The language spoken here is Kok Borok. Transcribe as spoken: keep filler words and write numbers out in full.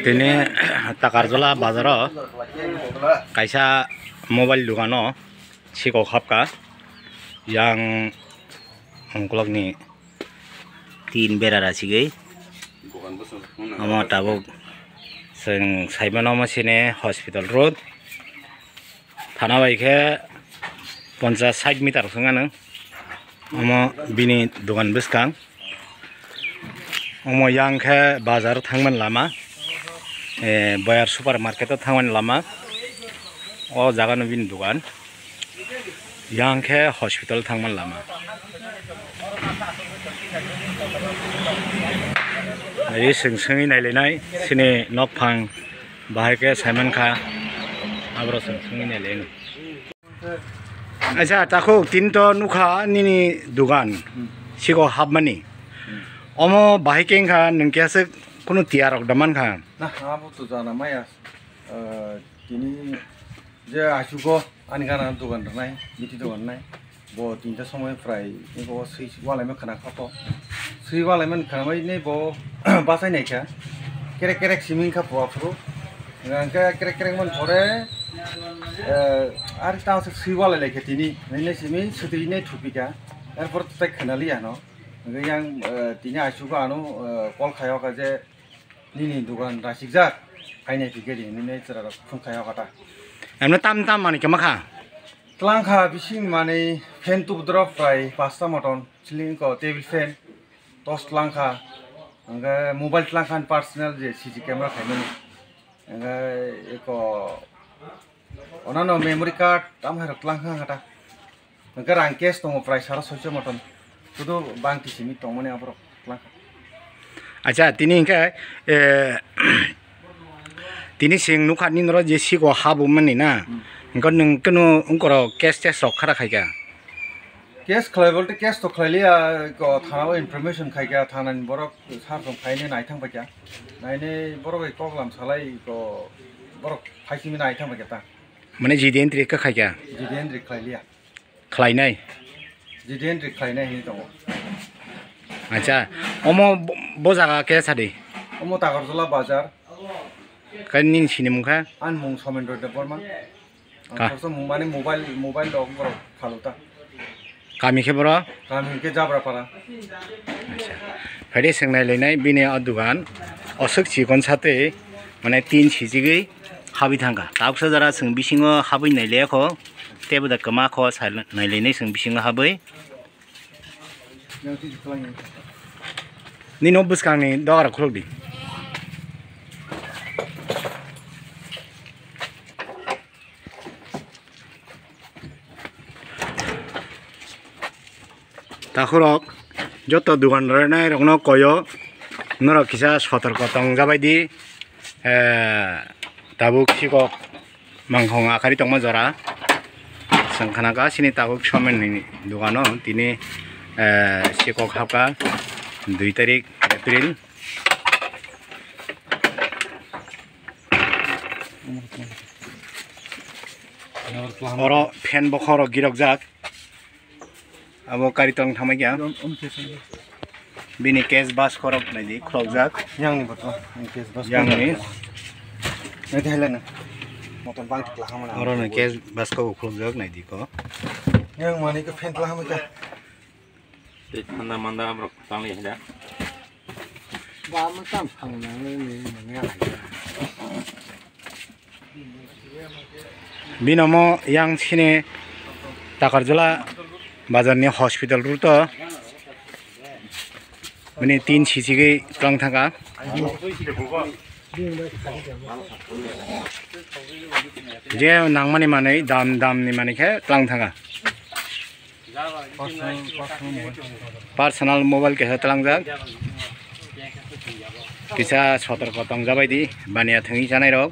Tini Takarjala bazaro kaisa mobile dogano sikok hapka, yang ungkulukni tin bera rachigwi. Omo tabuk chwng saimano, omo sini hospital road. Thana bai khe ponchas sait meter wngkha nw. Omo bini dogan bwskang. Omo yang khe bazar thangmani lama, eh, Boyar supermarket o thangmani lama. O jaga no bini dogan. Yang khe hospital thangmani lama. Ai swng swngwi nailainai sini nokphang bahai khe saimankha, abro swng swngwi nailainai. Acha, takhuk, tin to nukha nini dugan, hmm, siko hapmani. Hmm. Omo bahai khe wngkha, nwng khe aswk kunu tiyar rok da mankha? Na, abo to jana maya. Eh, tini je achugo ani gana dugan rwnai, miti dugan rwnai. Bo tinta somoi prai eko swi walaima khana khato. Swi walaima khana bai nei bo bachai naikha. Kerek kerek simi kha po aphuru. Hingke kerek kerek man pore, eh, ar tang se swi walai laikha tini. Nini simi sutwi nei thupika. Erpor tai khana liya no. Hingke yang, eh, tini achugo ano, eh, call khayo kha je nini dugan rasikjak. Hai nai phikhe di, nini chwra rok phung khayo kha ta. Emno tam tam mani khe makha? Tlangkha bising manwi fan tubudrok prai pasta moton, ceiling ko table fan, torch tlangkha, hwnkhe mobile tlangkha ani personal je C C camera khaimani, hwnkhe eko onano memory card tamo hai rok tlangkha kha ta, hwnkhe rang cash tongo prai sara soicho moton, sudu bangti simi tongmani aborok tlangkha. Acha, tini hwnkhe, eh, tini sing nukha nini oro je siko habumani na. Hmm. Hwnkhe nwng kunu ungkoro case tes rok khara khaikha? Case khlai bolte case to khlailiya, ko thana o information khaikha, thana ni borok sar tong khaine naithang paikha. Naine borok bai koklam salai ko borok phaisimi naithang paikha ta. Mane G D entry kha khaikha? G D entry khlailiya. Khlainai? G D entry khlainai hinwi tongo. Acha, omo bo, bo jaga khe sadi? Omo Takarjala bazar. Khe nini sinimung kha? Ani mung Somendro Debbarma. Ang ka- khoroksa mung mani mobile, mobile rok borok phalu ta. Kami khe boro? Kami khe Jabrapara. Acha. Phaidi swngnai lainai bini o dugan. Oswk chikon satwi mane tin sijigwi habwi thangkha. Tabuksa jora chwng bisingo habwi nailaikho. Teibo da kwma kho sa nailainai chwng bisingo habwi. Nini o bwskangni dogar khulukdi. Takhurok joto dugan rwnai rokno koyo, norok kisa sotorko tong jabaidi, eh, tabuk sikok mangkhong akari tongma jora. Chwng khana ka sini tabuk somen ni dugano tini, eh, sikok hapka dui tarik April. Oro fan bokhorok girokjak. Abo kari tong thamai kya. Bini case bas khorok naidi khorokjak. Yang ni botol, yang case bas. Yang ni. Nai thai lana. Motor bang tikla hamana. Oro ni case bas ko khorokjak naidi ko. Yang mani ko fan tla hamai kya. Tei thanda manda borok tangli hai da. Ba mo tam phang na ni ni ni ni. Bini omo yang sini Takarjala bazar ni hospital route o. Bini tin sijigwi tlang thangkha. Je nangmani manwi dam dam ni manwi khe tlang thangkha. Personal mobile kaisa tlangjak. Kisa sotorko tongjabaidi baniya thwngwi chanairok.